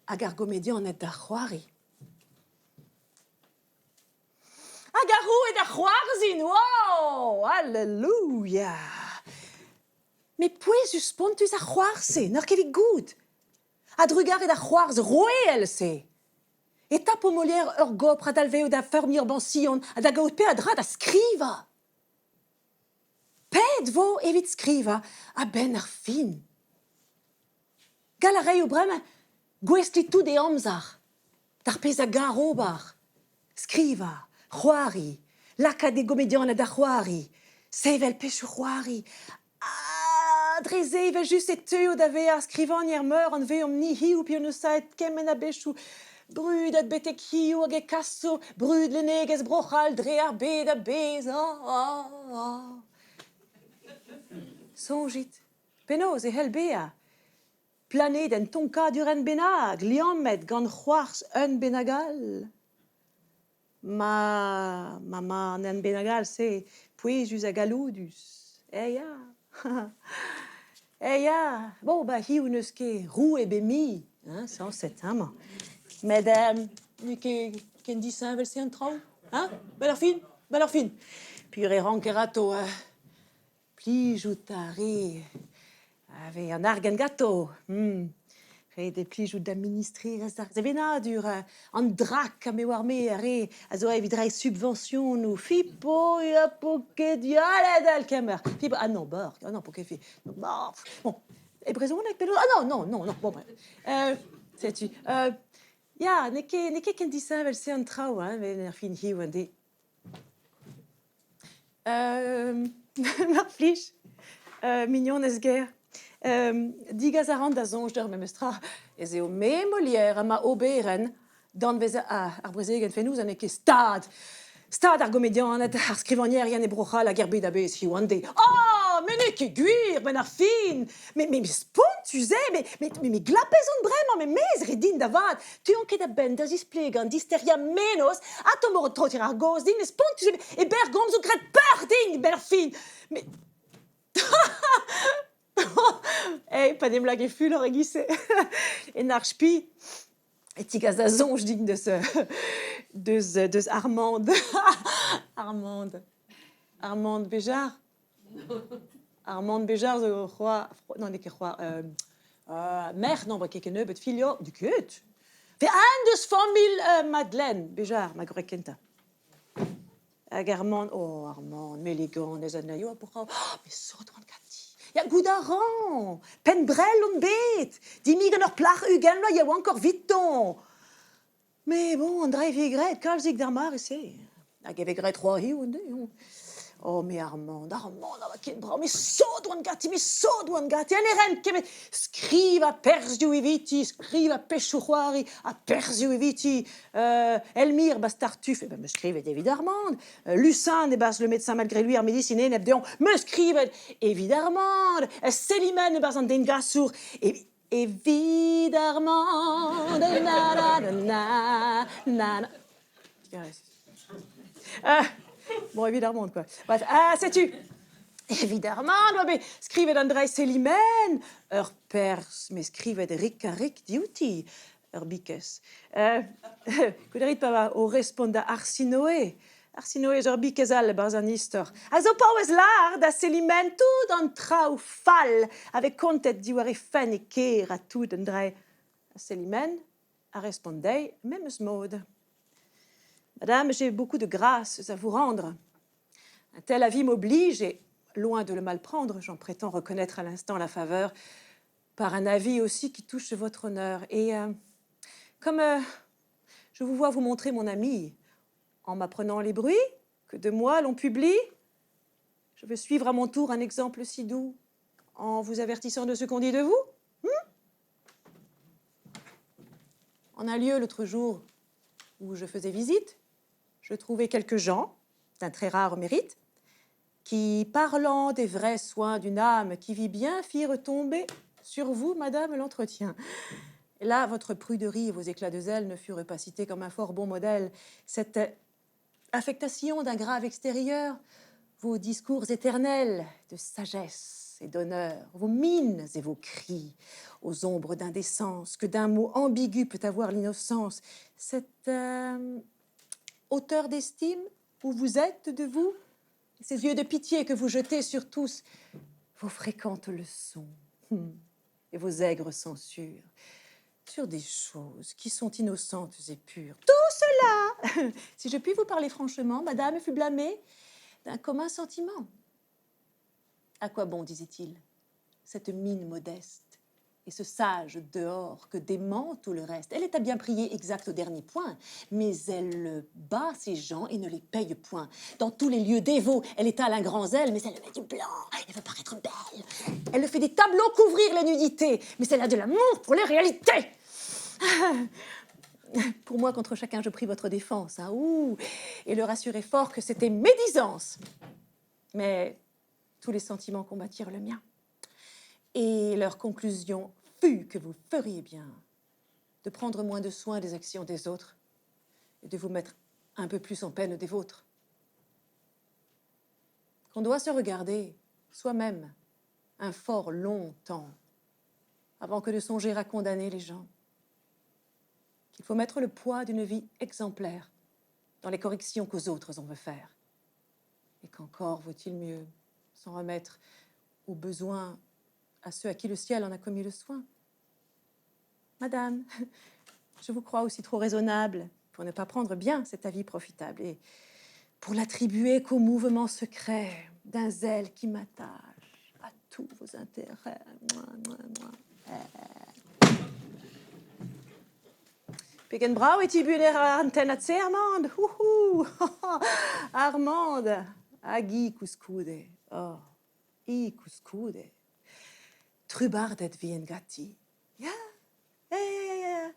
Hag ar gomedianed da c'hoari. Hag ar roue da c'hoarzhin, wow! Alleluia! Met pouezus-spontus ar c'hoarzh-se, n'oc'h ket evit goût. A-drugarez d'ar c'hoarzh roueel-se e tapo Molière ur gopr a dalvezo da feurmiñ ur bañsion ha da gaout peadra da skrivañ. Paeet 'vo evit skrivañ a-benn ar fin. Gall a raio bremañ gouestliñ tout e amzer d'ar pezh a gar ober, skrivañ, c'hoari, lakaat e gomedianed da c'hoari, sevel pezhioù-c'hoari ha dre se evel-just e teuio da vezañ skrivagner meur anveomp-ni hiziv p'hon eus saet kement a bezhioù brudet betek hiziv hag e kaso brud lennegezh Bro-C'hall dre ar bed a-bezh. Ah, ah, ah. Soñjit, penaos e c'hell bezañ planedenn tonkadur un bennak liammet gant c'hoarzh un bennak all? Ma ma ma an hent bennak all se pouezus ha galloudus. Eh ya Eh ya Bon bah hiziv n'eus ket roue ebet mui, hein, sañset amañ. Met n'eo ket ken disheñvel-se an traoù, hein 'Benn ar fin, 'benn ar fin. Peogwir e ranker atao Plijout a re a vez an argant ganto. Ret eo plijout da ministrerezh ar sevenadur, an drak ha me oar-me ar re a zo evit reiñ subventionoù. Fipo ya po ket dialet al kemer. Fipo ah non bor, ah non po ket fi. Bon, e brezhoneg penaos? Ah non, non, non, non, bon bref. setu. ya, n'eo ket n'eo ket ken disheñvel-se an traoù hein, met er fin hiziv an deiz. Mar plij, mignonez ger, degas a ran da soñj deoc'h memes tra ez eo me Molière ha ma oberenn danvez ar brezegenn fenoz ha n'eo ket stad stad ar gomedianed, ar skrivagnerien e Bro-C'hall hag er bed a-bezh hiziv an deiz. Ah, met n'eo ket gwir, 'benn ar fin! Met met spontus eo, met met met glapez on bremañ, met mezh ret din da vat. Teuan ket a-benn da zisplegañ, disteriañ mennozh, ha tomm o trotir ar gaoz din, met spontus eo, e berr gomzoù graet peur din, 'benn ar fin. Met Hey, pa n'em lak e fulor e-giz-se en ar spi e tigas da soñj din deus deus deus Armand. Armand. Armand Béjart. Armand Béjart zo c'hoar non n'eo ket c'hoar merc'h non ket kennebeut filhor n'eo ket Fe un deus familh Madeleine Béjart ma gwreg kentañ. Hag Armand oh Armand meleganez anezho ha petra oh me sot oan ganti Ya goût a ran Penn-brell on bet Dimi gant ur plac'h 20 vloaz yaouankoc'h 'vitoñ Mais bon, an dra e vez graet kalzik d'ar mare-se. Hag e vez graet c'hoarioù en dezho. Oh, me Armand, Armand a oa ket brav, me sot oan ganti, me sot oan ganti. Ha ne raent ket met skrivañ perzhioù eviti, skrivañ pezhioù-c'hoari ha perzhioù eviti. Elmire 'ba Tartuffe, eh ben, 'meus skrivet evit Armand. Lucin e-barzh Le médecin malgré lui, ar medisin enep dezhañ, 'meus skrivet evit Armand. Célimène e-barzh an den gasour, Evit Armand, na na na na na. Ah, bon, evit Armand, quoi. Bref, ah, setu Evit Armand, oa bet skrivet an dra Célimène, ur perzh, met skrivet rik-ha-rik diouti. Ur bikez. Gouzout a rit pa oa o respont da Arsinoe. Arsinoe zo ur bikez all e-barzh an istor. A zo paouez lâr da Célimène tout an traoù fall a vez kontet diwar he fenn e kêr ha tout an dra. Ha Célimène a respont dezhi memes mod. Madame, j'ai beaucoup de grâces à vous rendre. Un tel avis m'oblige et, loin de le mal prendre, j'en prétends reconnaître à l'instant la faveur par un avis aussi qui touche votre honneur. Et comme je vous vois vous montrer mon ami en m'apprenant les bruits que de moi l'on publie, je veux suivre à mon tour un exemple si doux en vous avertissant de ce qu'on dit de vous. En un lieu l'autre jour où je faisais visite, je trouvais quelques gens d'un très rare mérite qui, parlant des vrais soins d'une âme qui vit bien, firent tomber sur vous, madame, l'entretien. Et là, votre pruderie et vos éclats de zèle ne furent pas cités comme un fort bon modèle. Cette affectation d'un grave extérieur, vos discours éternels de sagesse et d'honneur, vos mines et vos cris, aux ombres d'indécence que d'un mot ambigu peut avoir l'innocence, cette hauteur d'estime où vous êtes de vous, ces yeux de pitié que vous jetez sur tous, vos fréquentes leçons et vos aigres censures sur des choses qui sont innocentes et pures. Tout cela, si je puis vous parler franchement, madame fut blâmée d'un commun sentiment. À quoi bon, disait-il, cette mine modeste et ce sage dehors que dément tout le reste? Elle est à bien prier exact au dernier point, mais elle bat ses gens et ne les paye point. Dans tous les lieux dévots, elle étale un grand zèle, mais elle met du blanc, elle veut paraître belle. Elle fait des tableaux couvrir les nudités, mais elle a de l'amour pour les réalités. Pour moi, contre chacun, je pris votre défense, hein, ouh, et le rassurai fort que c'était médisance. Mais tous les sentiments combattirent le mien. Et leur conclusion fut que vous feriez bien de prendre moins de soin des actions des autres et de vous mettre un peu plus en peine des vôtres. Qu'on doit se regarder soi-même un fort long temps avant que de songer à condamner les gens. Qu'il faut mettre le poids d'une vie exemplaire dans les corrections qu'aux autres on veut faire. Et qu'encore vaut-il mieux s'en remettre aux besoins à ceux à qui le ciel en a commis le soin. Madame, je vous crois aussi trop raisonnable pour ne pas prendre bien cet avis profitable et pour l'attribuer qu'au mouvement secret d'un zèle qui m'attache à tous vos intérêts. Mouah, mouah, mouah. Pegen brav e tibuner an tennad-se, Armand! Houhou! Armand! Hag hi koulskoude. Oh, hi koulskoude. Trubardet vien ganti. Ya, ya, ya, ya, ya.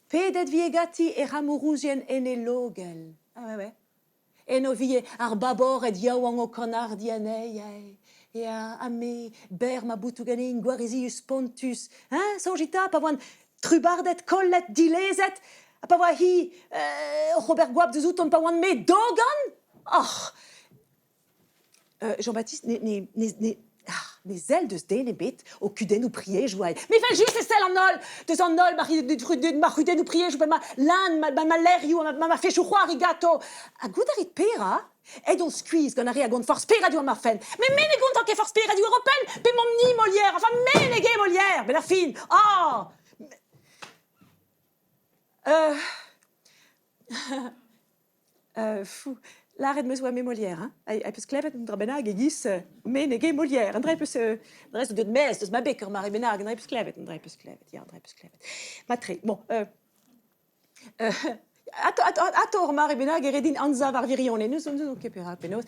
Pedet vie ganti hec'h amourouzien en he logell. Ah ouais, ouais. Eno vie ar babored yaouank o kanardiñ anezhi. Ya, ha me, berr ma boutoù ganin, gwarizius spontus. Hein, soñjit 'ta, pa oan trubardet, kollet, dilezet, ha pa oa hi oc'h ober goap deus outon pa oan-me dogan? Oc'h! Jean-Baptiste ne, ne, ne, ne, ah, ne sell deus den ebet o kudennoù priejoù aet. Me 'vel just e sell an holl deus an holl ma c'hudennoù priejoù pe ma lan, ma, ma, ma lec'hioù, ma, ma, ma fechoù c'hoari ganto. Ha goût a rit pera? Aet on skuizh gant ar re a gont forzh pera diwar ma fenn. Mais me ne gontan ket forzh pera diwar ho penn, pe m'omp-ni Molière, enfin me n'eo ket Molière, 'benn ar fin. Ah! Fou, lâret 'meus oa me Molière, hein. Ha peus klevet un dra bennak e-giz me n'eo ket Molière. Un dra peus dra zo deuet maez deus ma beg ur mare bennak, un dra peus klevet, un dra peus klevet, ya, un dra peus klevet. Mat-tre. Bon, atao ur mare bennak e ret din anzav ar wirionez. N'ouzon ket perak penaos.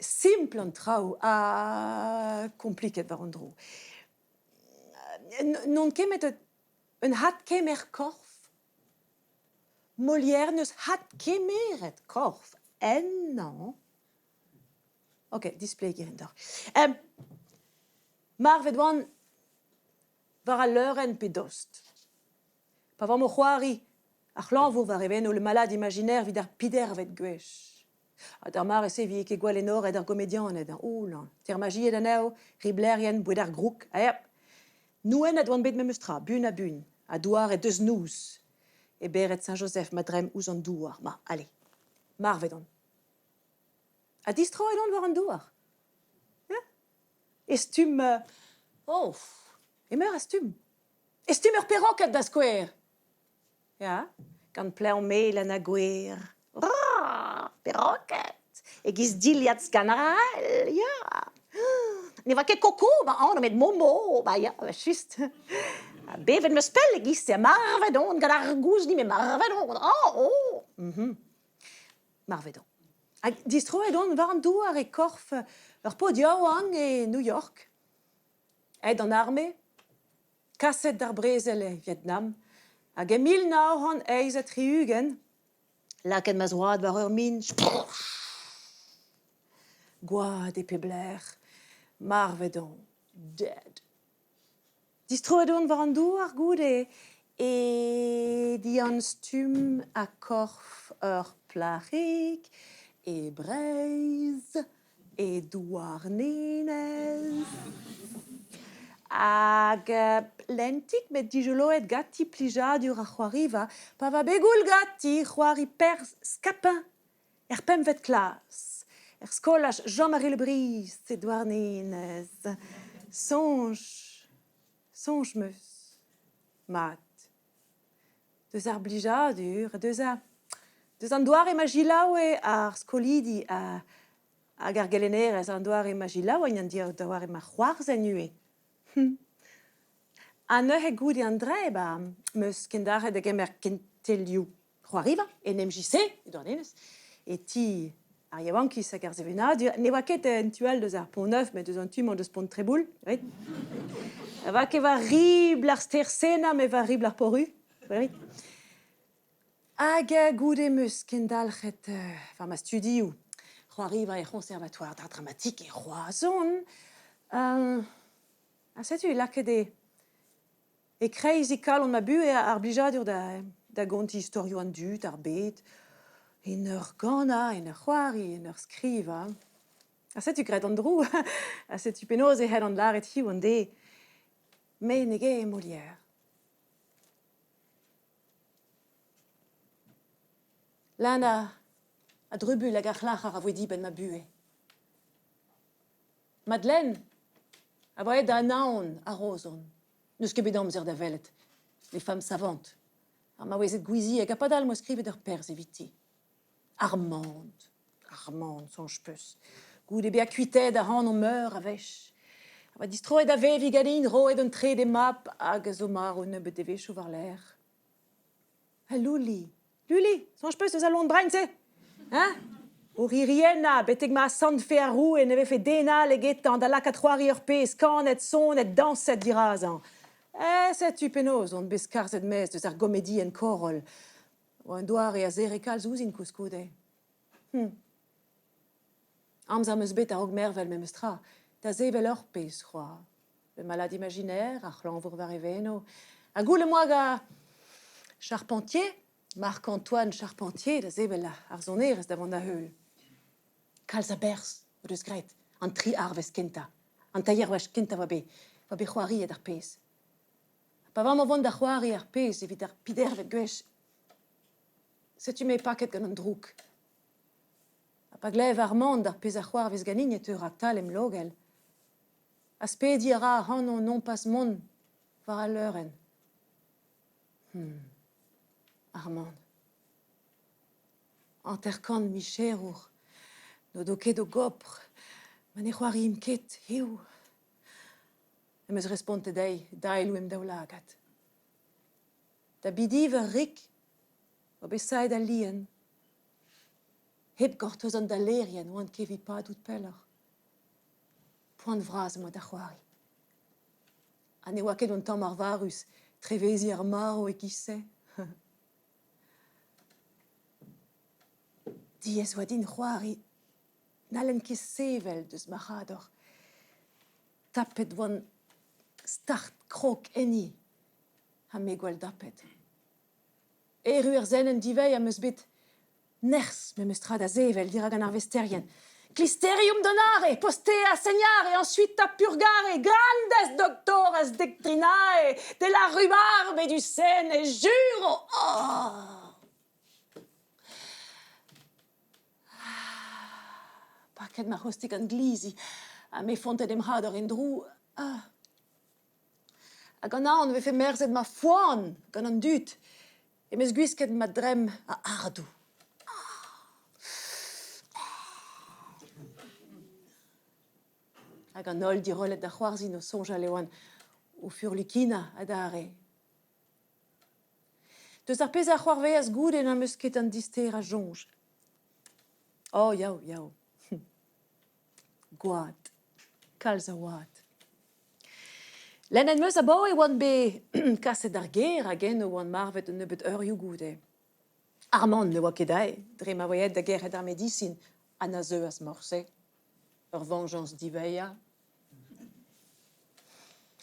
Simpl an traoù ha kompliket war an dro. N'on ket met un adkemer korf Molière n'eus adkemeret korf ennañ. Ok, displegiñ deoc'h. Marvet oan war al leurenn pe dost. Pa oamp o c'hoari ar c'hlañvour war e veno le malade imaginaire evit ar pedervet gwech. Ha d'ar mare-se e vije ket gwall enoret ar gomedianed, hein. Oh là, termajied anezho, riblerien, boued ar groug, ha hep. Nouennet oant bet memes tra, bun ha bun. Ha douaret deus noz e bered Saint-Joseph ma dremm ouzh an douar. Ma, allez, marvet on. Ha distroet on war an douar. Ya? E stumm... oh, emeur a stumm. E stumm ur peroked da skouer. Ya, gant plev melen ha gwer. Peroked! E-giz dilhad skanarell, ya. Ne oa ket Koko ma anv met Momo, ba ya, just. Ha bevet 'm eus pell e-giz-se ha marvet on gant ar gouzni met marvet on. Oh, oh! Mhm. Marvet on. Hag distroet on war an douar e korf ur paotr yaouank e New York. Aet d'an arme, kaset d'ar brezel e Vietnam hag e 1968 lakaet ma zroad war ur min gwad e pep lec'h marvet on dead Distroet on war an douar goude e dianstumm ha korf ur plac'hig e Breizh e Douarnenez. Hag lentik met dijoloet ganti plijadur ar c'hoariva pa oa bet goul ganti c'hoari perzh Scapin er pempvet klas er skolaj Jean-Marie Le Bris e Douarnenez. Soñj, soñj 'm eus. Mat. Deus ar blijadur, deus ar deus an doare ma selaoue ar skolidi hag ar gelennerez, an doare ma selaouent, an doare ma c'hoarzhent ivez. Ha neuze goude an dre, ba, 'm eus kendalc'het da gemer kentelioù c'hoariva en MJC e Douarnenez, e ti ar yaouankiz hag ar sevenadur. Ne oa ket en tu all deus ar Pont-Neuf, met deus an tu-mañ deus Pont-Treboul. Oui. Ne oa ket war ribl ar stêr Sena, met war ribl ar Pont-Ru. Oui. Hag goude 'm eus kendalc'het war ma studioù c'hoariva er C'honservatoire d'art dramatique e Roazhon. Ha setu lakaet eo E-kreiz kalon ma buhez ar blijadur da gontiñ istorioù an dud, ar bed, en ur ganañ, en ur c'hoari, en ur skrivañ. Ha setu graet an dro, ha setu penaos e c'hellan lâret hiziv an deiz me n'eo ket Molière. Leun a drubuilh hag a c'hlac'har a voe dibenn ma buhez. Madeleine a oa aet da Anaon a-raozon. N'eus ket bet amzer da welet les femmes savantes, ar maouezed gouiziek ha padal 'moa skrivet ur perzh eviti. Armand, Armand, soñj 'peus, goude bezañ kuitaet ac'hanomp meur a wech, a oa distroet da veviñ ganin roet un trede mab hag a zo marv nebeut devezhioù war-lerc'h. Ha Louli, Luli, soñj 'peus eus al loen brein-se Hein O ririennañ betek ma asantfe ar roue ne vefe den all egetañ da lakaat c'hoari ur pezh kanet, sonet, dañset dirazañ. Eh, setu penaos on bet skarzhet maez deus ar gomedienn koroll. Oa un doare a zere kalz ouzhin koulskoude. Amzer 'm eus bet a-raok mervel memes tra, da sevel ur pezh c'hoazh. Le malade imaginaire, ar c'hlañvour war e veno. Ha goul em boa gant Charpentier, Marc-Antoine Charpentier, da sevel ar sonerezh da vont da heul. Kalz a berzh o deus graet an tri arvest kentañ. An teir wech kentañ oa bet, oa bet c'hoariet ar pezh. Pa oamp o vont da c'hoari ar pezh evit ar pedervet gwech, setu me paket gant an droug. Ha pa glev Armand ar pezh a c'hoarvez ganin e teu raktal em logell. Aspediñ a ra ac'hanon nompas mont war al leurenn. Armand. 50 micherour n'o do ket o gopr ma ne c'hoariimp ket hiziv. Em eus respontet dezhi daeloù em daoulagad. Da bidiver rik oa bet saet al lien. Hep gortoz an dalerien oan ket evit padout pelloc'h. Poan vras em boa da c'hoari. Ha ne oa ket un tamm arvarus treveziñ ar marv e-giz-se. Diaes oa din c'hoari. N'hallen ket sevel deus ma c'hador. Tapet oan start krog enni ha me gwall dapet. Erru er senenn diwezhañ am eus bet nerzh memes tra da sevel dirak an arvesterien. Clisterium donare, postea segnare, ensuite a purgare, grandes doctores! las doctrinae de la rhubarbe et du Seine, juro! Oh! Paket ma c'hostig an glizi, ha me fontet em c'hador en-dro. Ah. Hag an aon 'vefe merzet ma foan gant an dud em eus gwisket ma dremm a ardoù. Hag an holl dirollet da c'hoarzhin o soñjal e oan o furlukinañ adarre. Deus ar pezh a c'hoarvezas goude n'am eus ket an disterañ soñj. Oh, yaou, yaou. Gwad. Kalz a wad. Lennet 'm eus abaoe e oan bet kaset d'ar gêr hag eno oan marvet un nebeud eurioù goude. Armand ne oa ket aet dre ma oa aet da gerc'hat ar medisin ha na zeuas morse. Ur veñjañs diwezhañ.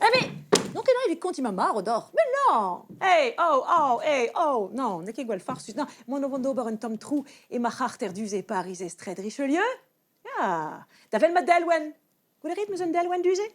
Eh mais n'on ket evit kontiñ ma marv deoc'h. Mais non! Hey, oh, oh, hey, oh! Non, n'eo ket gwall farsus. Non, mont o vont d'ober un tamm trou e ma c'harter du-se e Pariz e straed Richelieu. Ya, da wel ma delwenn. Gwelet a rit 'm eus un delwenn du-se?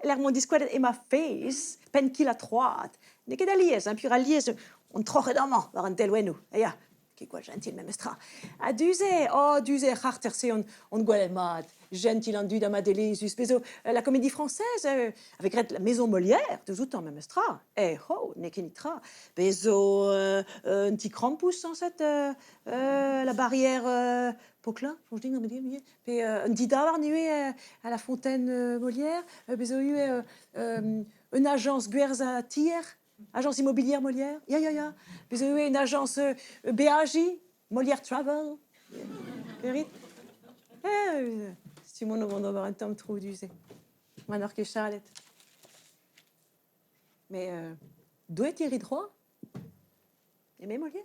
Lec'h m'on diskouezet emañ fezh, penn-kil-ha-troad. N'eo ket alies, hein, peogwir alies on troc'het amañ war an delwennoù. Ya, ket gwall jentil memes tra. Ha du-se, oh, du-se er c'harter-se on, on gwelet mat. Jentil an dud ha madelezhus. Bez zo la Comédie Française a vez graet la Maison Molière deus outañ memes tra. Eh ho, n'eo ket netra. Bez zo un ti krampouz sañset, la barrière Poquelin, soñj din, pe un didavarn ivez à la Fontaine Molière, bez zo ivez un ajañs gwerzhañ tier, agence immobilière Molière, ya ya ya, bez zo ivez une agence beajiñ, Molière Travel, Perit? Setu mont o vont d'ober un tamm tro du-se. Ma n'oc'h ket chalet. Mais doueet e rit c'hoazh? Eme Molière?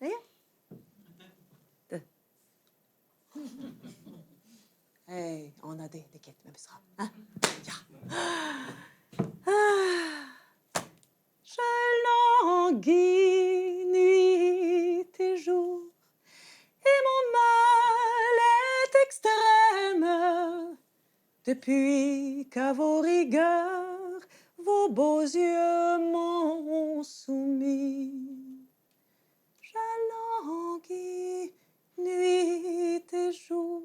Ya Hey, anat eo n'eo ket memes tra, hein? Ya. Ah, je languis nuit et jour, et mon mal est extrême depuis qu'à vos rigueurs vos beaux yeux m'ont soumis. Je languis nuit et jour,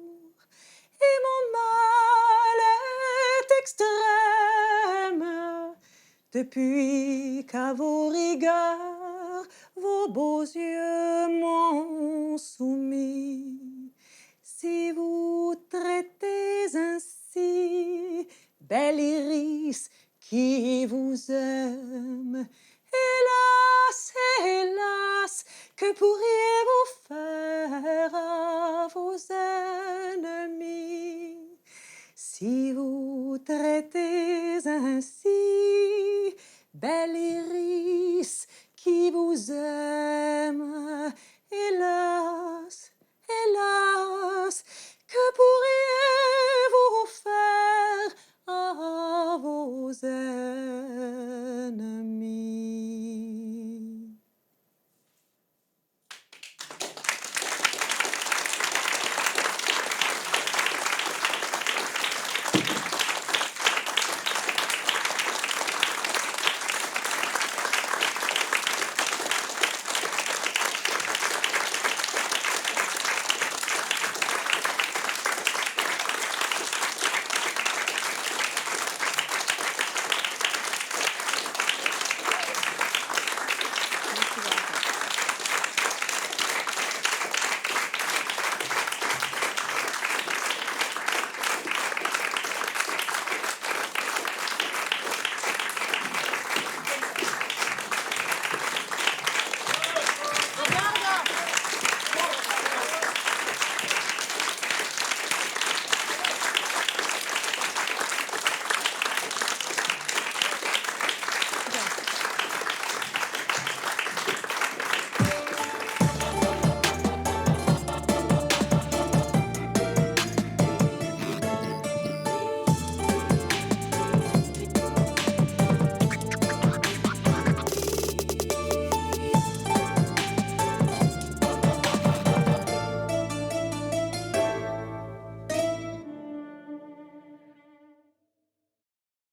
et mon mal est extrême depuis qu'à vos rigueurs vos beaux yeux m'ont soumis. Si vous traitez ainsi, belle iris qui vous aime, hélas, hélas, que pourriez-vous faire à vos ennemis? Si vous traitez ainsi, belle iris qui vous aime, hélas, hélas, que pourriez